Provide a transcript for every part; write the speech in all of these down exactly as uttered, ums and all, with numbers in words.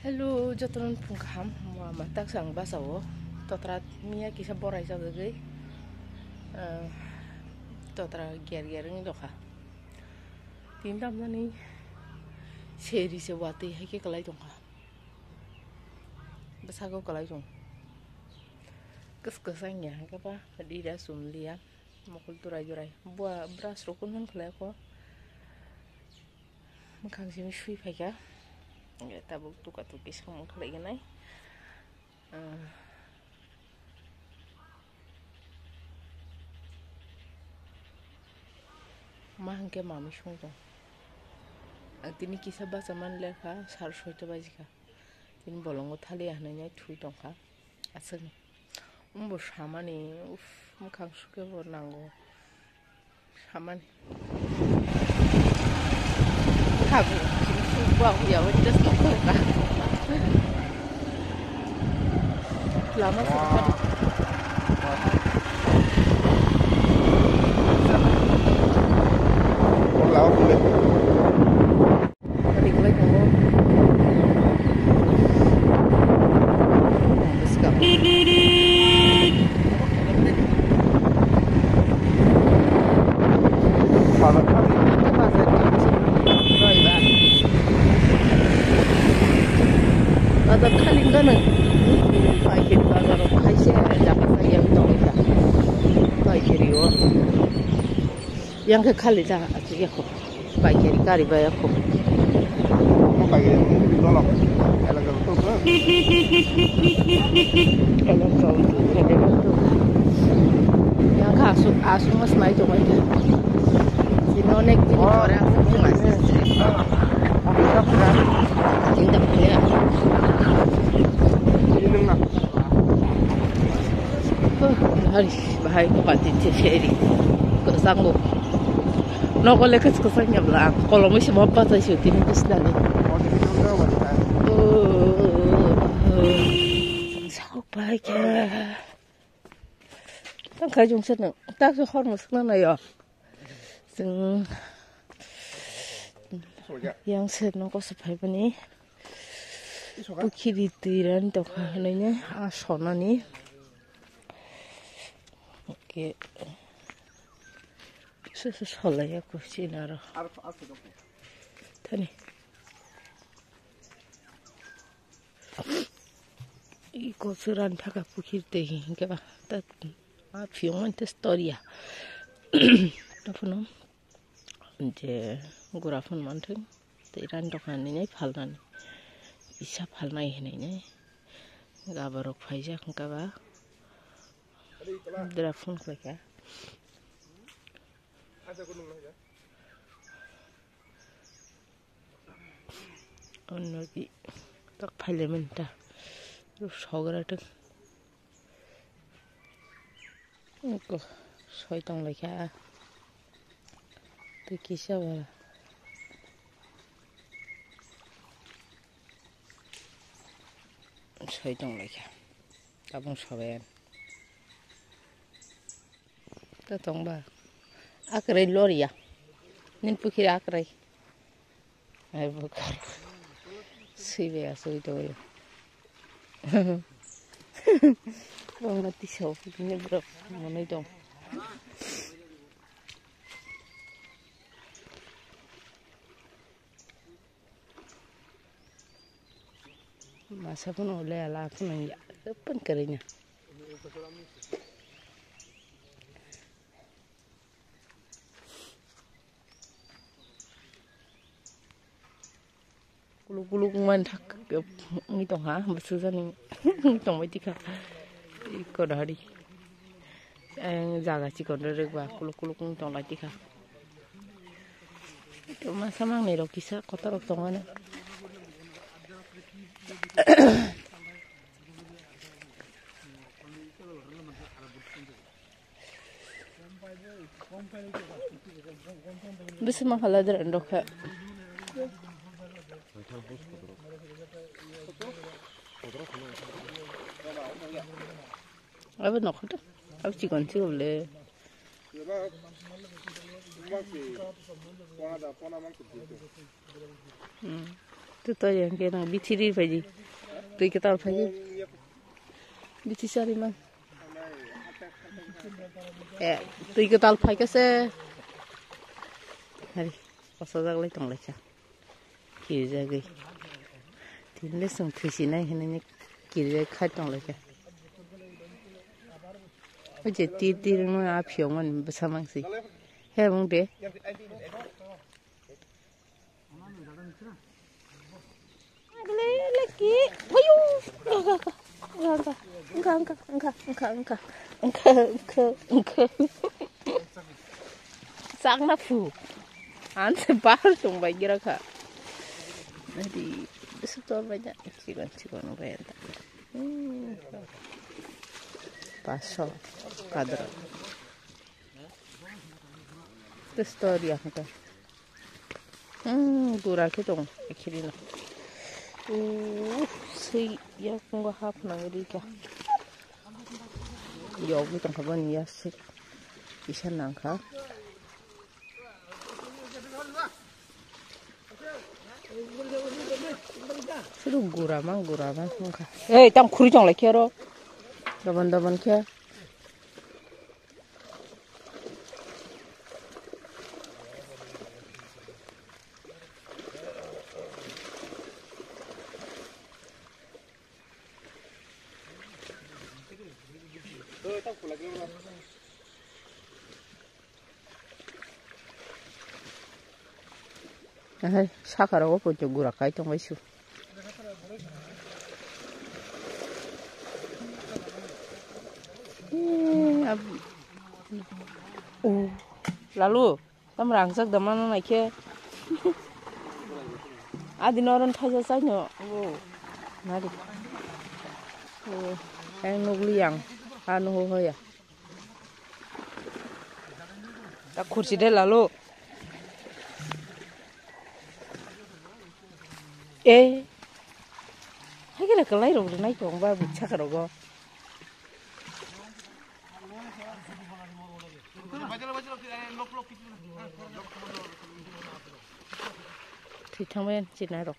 Hello, jotono phung kaham. Mama tak sang basa o. Totra miya kisa borai sa dagwi. Ah, totra ger ger wngwi dokha. Tin tam nani seri se watwi hai khe kwlai tongkha. Bwsako kwlai tong. Kis kis ang ya, hwnkhe ba dida sum liya. Mokol turai turai. Bua brush rok kun khlai ko. Mwkhang simi sui phaikha. Tabuk tuka tuki samung khlai gwnai. Ah. Ma hwnkhe mami sung tong. Ang tini kisa bacha man lekha, sar soita bajikha. Tini bolongo thali ya hwnwi nai thui tongkha. Aswkno. Umbo samani, uff, mwkhang sukhe bo nango. Samani. Khabu, sukwa huya, wajah sukha. Lama sukha. Lama sukha. Riklai tongo. Bwskang. Bazar khali gano. Paikari bazar o kaisa jaga yang tongkha. Paikari o. Yang khe khali da, achuk ya kho. Paikari gari bai ya kho. Mo paikari mo ni dolok. Elaka to ko. Elaka to ko. Yang kha asuk, asuk mas mai to mai. Sino nek din ore asuk mas. Tindak ya. Ini na. Hari bahai ko pati che feri. Ko sango. Nogo le kis kis nya bla. Kolomo se bappa ta shu tin kis dali. Sok pai ke. Tang khai jung se nang. Tak se hor mo sna na yo. Chwng yang sir no kosa phaimani pukhiri twi rani tongkha hwnwi a sonani. Oke. Soso solai ya kuchina ro. Thani. Iko churan thaka pukhir tei hinkhe ba ta a phiyong mante storia. Taphano je gura phun manthung tei ran dokan ni nai phalnani isa phalnai hinui nai gaborok phaijak hinkhe ba dra phun khlaikha. Onno di tak phaile menta. Sogra tak. Eko soi tong laikha. Tei kisa ba. Soi tong laikha. Tabung soben. Ta tong ba. Akrai loria. Nin pukhiri akrai. Ai bokor. Sui be asui to yo. Bong na tiso ni bro. Monoi tong. Masa phano le ala phano ya pun karinya. Kuluk kuluk man thak ngi tong ha bwswk jani ngi tong bai tikha. Iko dari. Ang jaga chikon rwrwk ba kuluk kuluk wng tong lai tikha. Masa mangnwi rok kisa kotor rok tong mano. Bisi mangkhala dwrang rok kha. Abo nokho ta. Abo chikon chikon le. Hmm. Twi to yang ke nang bithi ri phaidi. Twi kwtal phaidi. Bithi sari man. Eh, twi kwtal phai khe se. Hari, kosa jak lai tong lai kha. Kirjagwi. Tinle song thwi sinai hinwi kirjak khai tong lai kha. O je tir tir no a phiyo man bwsa mang si. He mung de. Leki, ayo, engka, engka, engka. Sakna fu. Anse bahar sung bai gira kha. Adi, bisu to bai ja. Chigon, chigon bai anta. Hmm. Paso kadra. This story ya. Hmm, gura khe tong, akhiri no. Uh, sei yak ngo hap nang ri kha. Yogwi tong kha bani ya sei. Kisa nang kha. Suru gura mang, gura mang wng kha. Ei, tam khuri tong lai khe ro. Daban daban khe. Ahai, saka rogo poito gura kai tong bai su. Eh, ab-, oh, lalu, tam rangchak da mano nai khe. Adi noron thaisa chai no. Oh, nari. Oh, ang nugli yang. Ano ho hoya. Ta khursi de lalo. Eh. Hai khe kwlai rok rwnai tong ba bwsa kha rogo. Thwi thangbai chinai rok.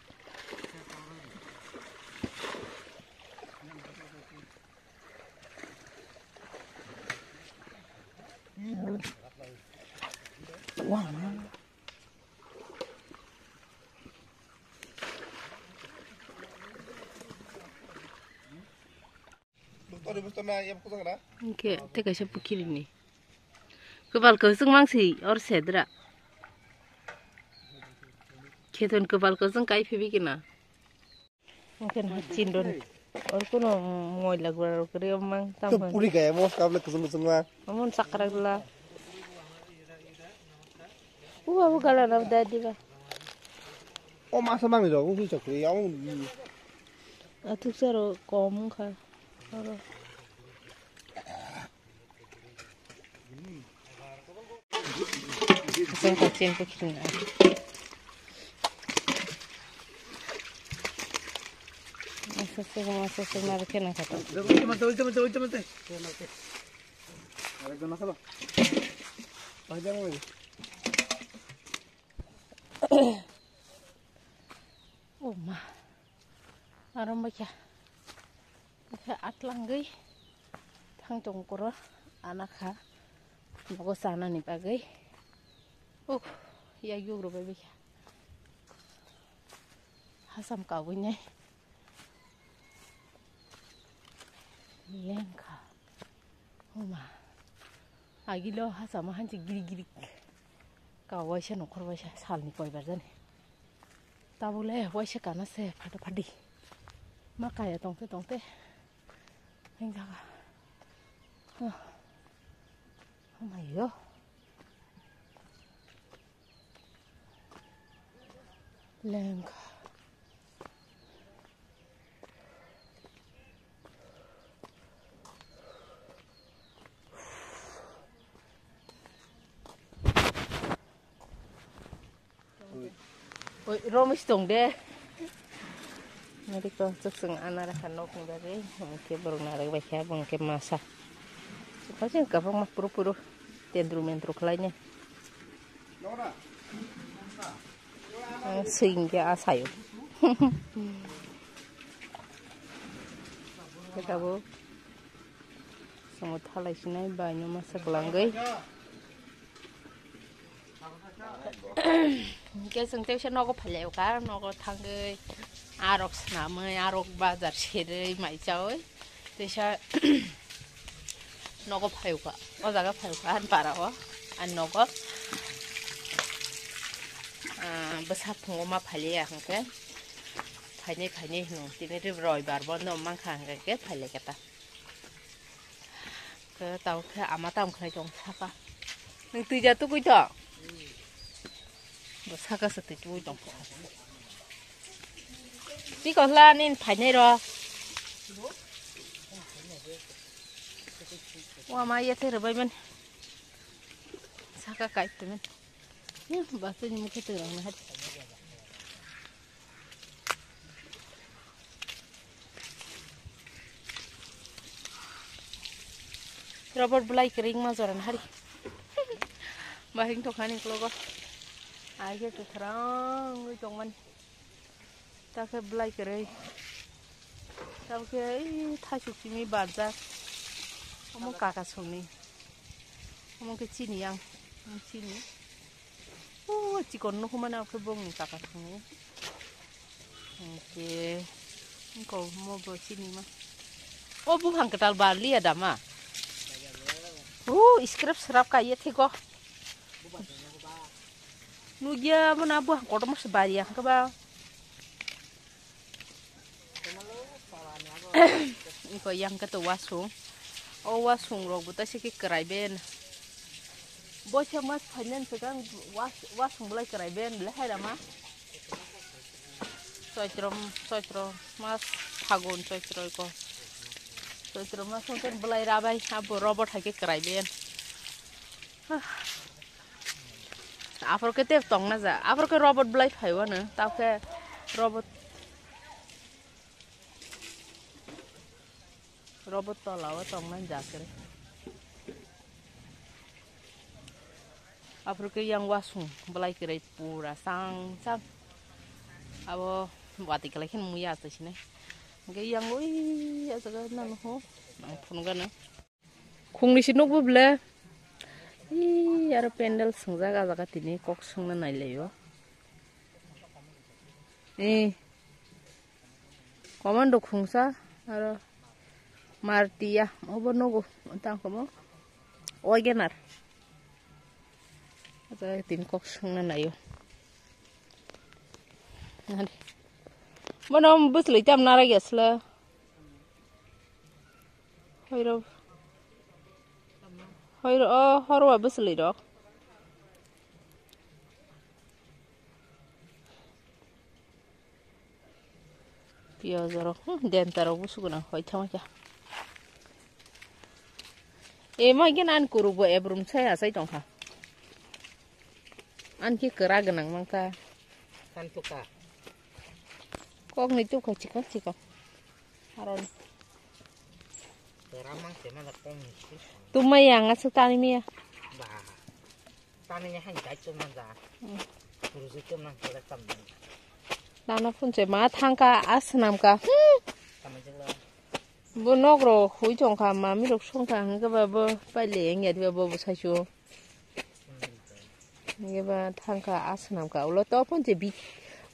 Hwnkhe tei kaisa pukhiri ni kwpal kwchwng mang si or sedra. Kheton kwpal kwchwng kai phibi kina. Hwnkhe na chindon or kuno moila gura rok kwrwi mang tam. Puri kaya mo skable kwchwng kwchwng ma. Amon sakra gula. Uwa bu gala na da diba. O masa mami rok hui chakri ya. Athuk saro kom kha. Oro. Kacang kacang ko kiri na. Masa sih, masa sih, mari kena kata. Ulta mate, ulta mate, ulta mate. Arekjon asaba. Pajama. Oh ma. Arom baikha. Baikha atlangwi thang tong koro anakha. Nogo chanani bagwi. Oh, ya yugro bai baikha. Hasam kabui nai. Lengkha. Oma. Agilo hasama hanchi giri giri. Ka waisa nokhor waisa salni koibar jani. Tabule waisa kana se phata phadi. Ma kaya tongte tongte. Hengjaga. Oh. Oh my God. Lengkha. Oi, romish tong de. Nari ko chwng ana rakha nok ni bagwi, hwnkhe borok narwk bai kha, hwnkhe masa. Kha chwng kwbangma phuru phuru tendru mentru khlainai. Ang swing khe a sayo. Khe tabuk chwngbo thalai sinai bai no masa kwlangwi. Hwnkhe chwng teisa nogo phailaio kha, nogo thangwi arok swnamwi, arok bazar serwi mai chawi teisa nogo phaio kha, o jaga phaio kha ani para o, ani nogo, ah, bwsa phungo ma phailiya hwnkhe phainai phainai hwno tini roibar bondo mankha hwnkhe phailaikha ta. Khe tamo khe ama tamo khlai tong saka. Nwng twi ja tugui tong? Bo saka se twi tugui tong. Twi kohla nini phainai ro. Wa ma ye the rwbai mani. Saka kai twi mani. Ba twi ni mukhe twi rang na hari. Robot bwlai kwrwi wngma jora nahari. Bahing tongkha ni uklogo. Ai khe kwkhwrang wngwi tongmani. Ta khe bwlai kwrwi. Ta khe ei thaichuk simi barjak. Omo kaka songni. Omo khe chini yang. Chini. O chikon nukhumani, o khe bongni kaka thangwi. Hwnkhe, wngkha omo bo chini ma. O buphang kwtal barliya da ma? O scrap srap kaiye thego. Nugya bo na buphang kotorma se bariya hwnkhe ba. Iko yang khe to wasung. O wasung rok bo taisa khe kwrai ben. Boisa mas phainani swkang was-, wasung bolai kwrai ben le hai rama. Choitro, choitro mas phagun choitro iko. Choitro mas hwnkhe bolai rabai abo robot hai khe kwrai ben. Aphor khe tei tongna ja. Aphor khe robot bwlai phaiwano. Tao khe robot, robot tola o tongna ja kwrwi. Aphor khe yang wasung bwlai kwrwi pura chang chang. Abo watwi kwlai kheno muya achai sinai. Hwnkhe yang ui a jaga nang ho. Ang phunukgano. Khungni se nukbo ble. Ih, aro pendel swngjak, ah jaga tini kok swngna nailaio. Eh. Commando khungsa, aro Martiya, obo nugo, tang komo. Wagoner. Ah jaga tini kok swngna naio. Nari. Bono bwswlwi tam nara gesle. Hoiro. Hoiro, o, horwa bwswlwi rok. Piyaj rok, hmm, denta rok busu gwnang hoi thangma kha. E, mai gana an kuruk bo ebrum sai asai tongkha. An ki kwra gwnang mangkha. Kan tuka. Kok ni tuka chikon chikon. Aron. Ramang se mana kong ni. Tumai yang asuk tani miya. Ba. Tani ni han jai tum nang ja. Hmm. Ruzu tum nang kala tam nang. Nana phun se ma thangka asnam ka. Hmm. Tama jelo. Bo nokro hui tongkha, mami rok songkha hwnkhe ba bo paile wngya diba bo bwsaisu. Hwnkhe ba thangkha asnamkha ulo to phone se bi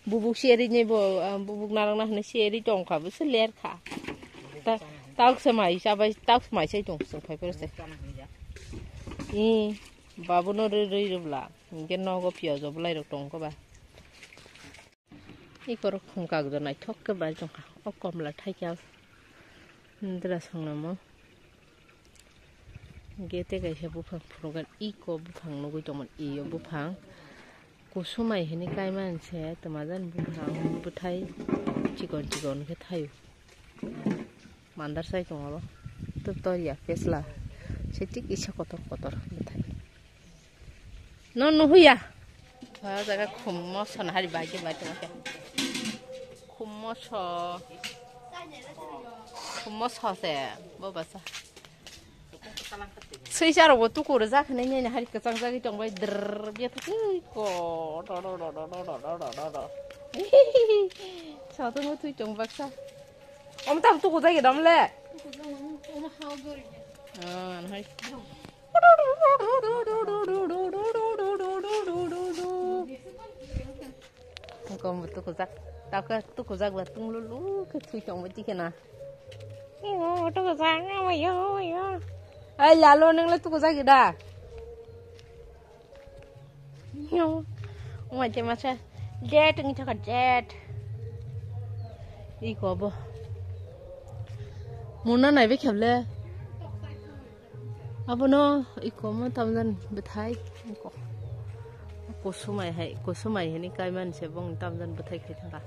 bubuk seri ni bo, ah, bubuk narwkna hwnwi seri tongkha bo se lerkha. Ta-, tauk se mai chabai, tauk se mai chai tong chwng phai phai se. I babuno rwi rwi rwbla hwnkhe nogo piyaj o bwlai rok tongkha ba. Ikorok khum kagdo naithok khe bai tongkha. O komla thaikhe ang dress swngnamo. Gate kaisa buphang phunukgwi iko buphang nugwi tongmani. Iyo buphang kusumai hwnwi kaimani se twmajani buphang bwthai chikon chikon khe thaio. Mandar sai tongo abo. Tutoriya pesla. Se tik isa kotor kotor bwthai. No nuhuya. O jaga khum moso na hari bai ke bai tongkhe. Khum moso. Khum moso se bo basa. Sui charo bo tukur jak ne ne hari kwchang jagwi tong bai drrrr bia thuk ko do do do. Hihihi. Tatung thui tong baksa. Om tam tu kujai gedam le. Ah, hai. Kom tu kujak. Taka tu kujak la tung lu lu ke thui tong bati kena. Iyo, tu kujak na ma yo yo. Ai lalo nang le tu kujak da. Yo. Wajah masa jet ngi thaka jet. Iko bo. Muna nai be kheble. Abono iko mo tamjan bethai iko. Kusumai hai, kusumai hini kaiman se bong tamjan bethai khai thangka.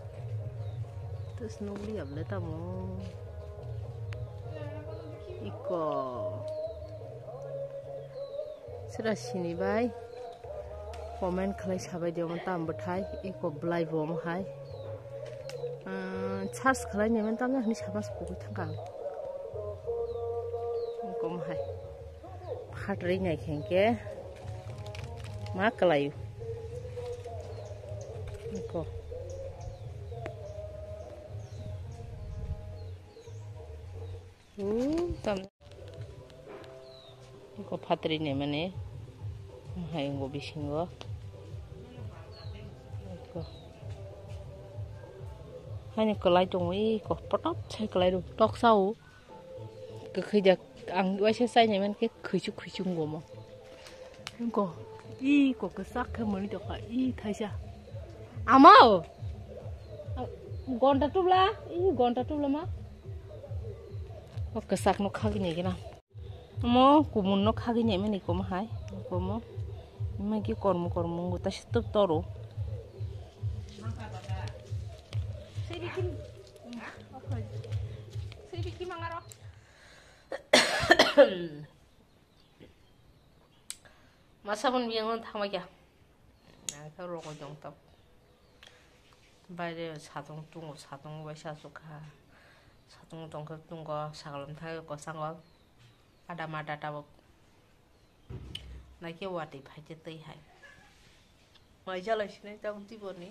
Terus nugli able tamo. Iko. Sira sini bai. Comment khlai sabai de omo tam bwthai eko blai bo omo hai. Search khlai nai man tamjak hinwi sama se pugui thangkha ang. Eko omo hai. Phatri nai khe hwnkhe ma kwlaio. Eko. Hmm, tam. Iko phatri ni mani hai ngo bisingo. Iko. Hani kwlai tongo, iko potok sai kwlai rw tok sao. Kwkhwi jak ang waisa chai nai man khe khwichu khwichu ngomo. Ko, i ko kwchak khe mani tokha, i thaisa. Ama o. Gonta tubla, i gonta tubla ma. O kwchak no khagwi nai gina. Mo kumun no khagwi nai mani komo hai, komo. Magi kormo kormo ngo ta sitop toro. Seibi kim. Seibi kim angaro. Masa pun biyang hon thangma kya? Ang khe rogo jong tok. Baire satung tungo, satung bai sa sukha. Satung tong khe tungo, sagalom thai kosango. Ada mada tabuk. Naikhe watwi phaikhe twi hai. Mai jalai sinai tabuk tiboni.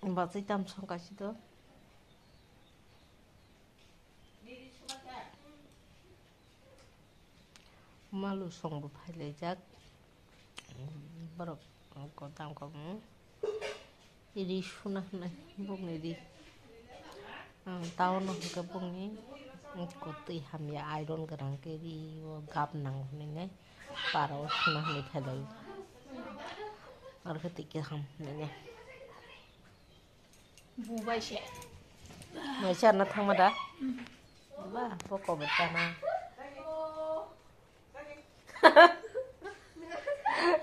Bachai tam song kaisi to. Malu song bo phailaijak. Borok ko tam ko, hmm. Ri suna hwnwi bokni ri. Ang town o hwnkhe bokni kotwi hamya iron gwnang khe ri o gap nango hwnwi nai para o suna hwnwi phailai. Aro khe twi kaham hwnwi nai. Bubai se. Mai charna thangma da? Ba, bo kobor chana.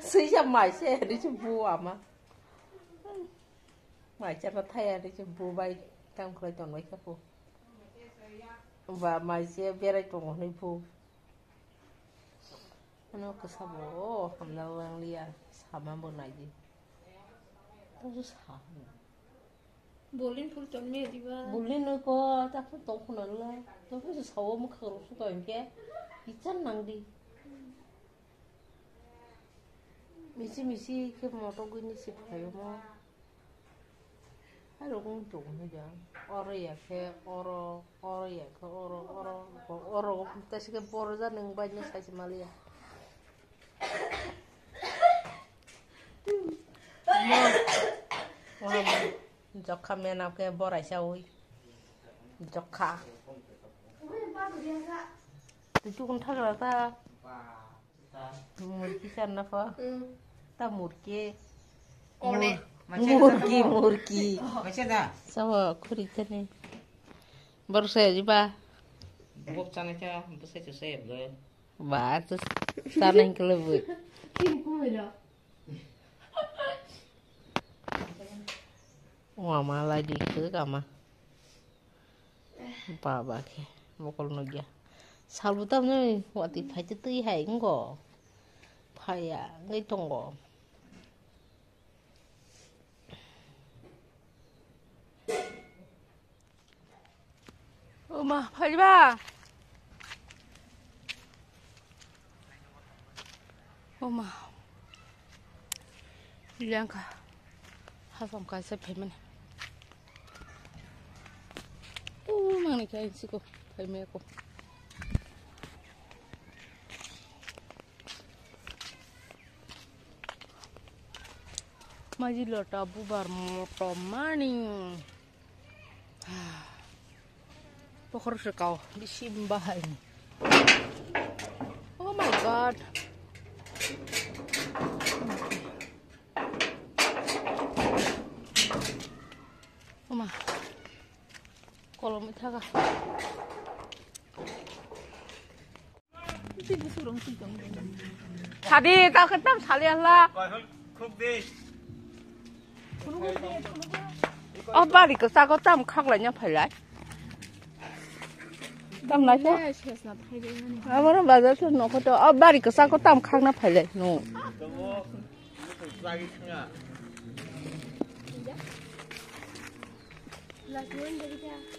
Sui sa mai se, ri se bu ama. Mai chana thaya ri se bu bai tam khlai ton bai kha bu. Ba mai se berai tongo hwnwi bu. Ano kasa bo hamna langliya sama bo nai di. Tabu sa. Bolin phul ton me diba. Bolin no ko ta phul to khuna la. To phul sa wo mukha ro su to ke. Ichan nang di. Misi misi ke moto gui ni si phayo mo. Hai rok wng tong hwnwi da. Oro ya khe oro, oro ya khe oro, oro, oro ta se khe boro ja nang bai no sai se maliya. Mo, mo, mo. Jokha menap khe borai chaui. Jokha. Tuchukun thagra ta. Murki charna pho. Hmm. Ta murki. Kone. Mur-, murki, murki. Maisa da? Sabo khuri chani. Borok saya jiba. Bok chana cha, bwsai cha saya bwlai. Ba, cha, chana hingkle bwt. Kim kumui lo. Wama lai di khe kama. Baba khe mokol nugya. Salbo tamni watwi phaikhe twi hai wngo. Phaiya wngwi tongo. O ma, phaiba. O ma. Lengkha. Hasam kaisa phaimani. O mangni khe siko phaimaya ko. Maji lota bubar motom mani. Pokhor se kau, bisi bahai. Oh my God. Oma. Kolom thaga. Sadi, ta khe tam sali ala. O bari ko sago tam khaklai nya phailai. Tam lai ko. Amaro bazar se nokho to. O bari ko sago tam khakna phailai no.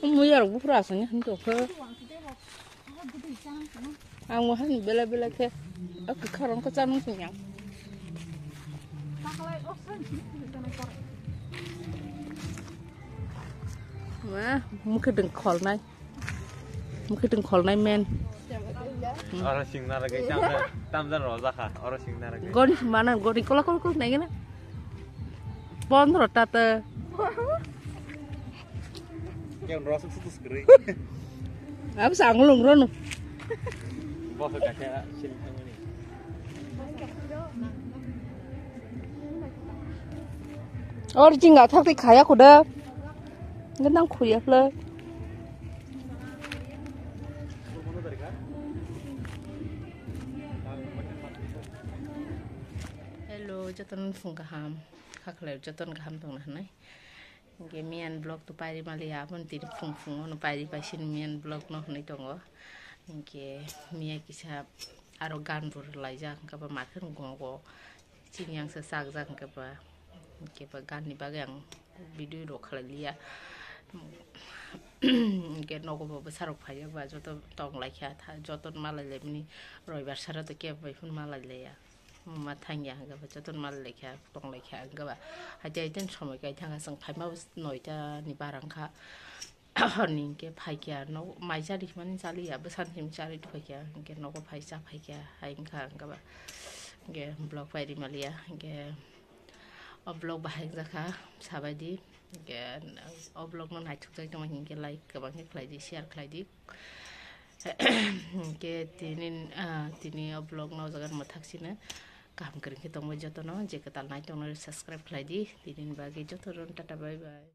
Mui arok buphuru aswk ni hwn tongkha. Ang wahani belai belai khe o kwkharang khe chanung sing yang. Ma, mukhe deng kholnai. Mukhe tong kholnai men. Oro sing nara gai tamjan, tamjan rojak kha. Oro sing nara gai. Goni mana goni kola kola kola nai gana. Pondro tata. Yang rosok sutus kri. Apa sangulung rono. Bos kaca sini tangani. Or jingga thak tei khaya khuda. Nang khuya phlai. Hello, jotono phung kaham. Khaklai jotono kaham tongna hwnwi. Hinkhe miyan vlog to pairi maliya, aboni tini phung phung ono pairi paisini miyan vlog no hwnwi tongo. Hinkhe miya kisa aro gan bo rwlaijak, hinkhe ba market gongo. Chini yang se chakjak hwnkhe ba, hwnkhe ba ganni bagwi ang video rok khlai liya. Hwnkhe nogo bo bwsarok phaiya ba joto tong lai kha, tha-, joto malai lai mani roibar sara to kebo bai phano malai laiya. Ma thangya hwnkhe ba joto malai lai kha, tong lai kha hwnkhe ba. Haite haite somoi kai thangkha chwng phaima bo noita ni bara wngkha. Horni hinkhe phaikha, nok mai chari himani chaliya, bwsani him chari phaikha, hinkhe nogo phai cha phaikha, hai wngkha, wngkha ba, hinkhe vlog pairi maliya, hinkhe o vlog bahai wngjakha, sabaidi, hinkhe o vlog no naithokjak tongma hinkhe like kwbang khe khlaidi, share khlaidi, hinkhe tini, ah, tini o vlog no o jaga mwthak sino kaham kwrwng khe tongbai jotono, je kwtal nai tongnai subscribe khlaidi, tini bagwi jotono tata bye bye.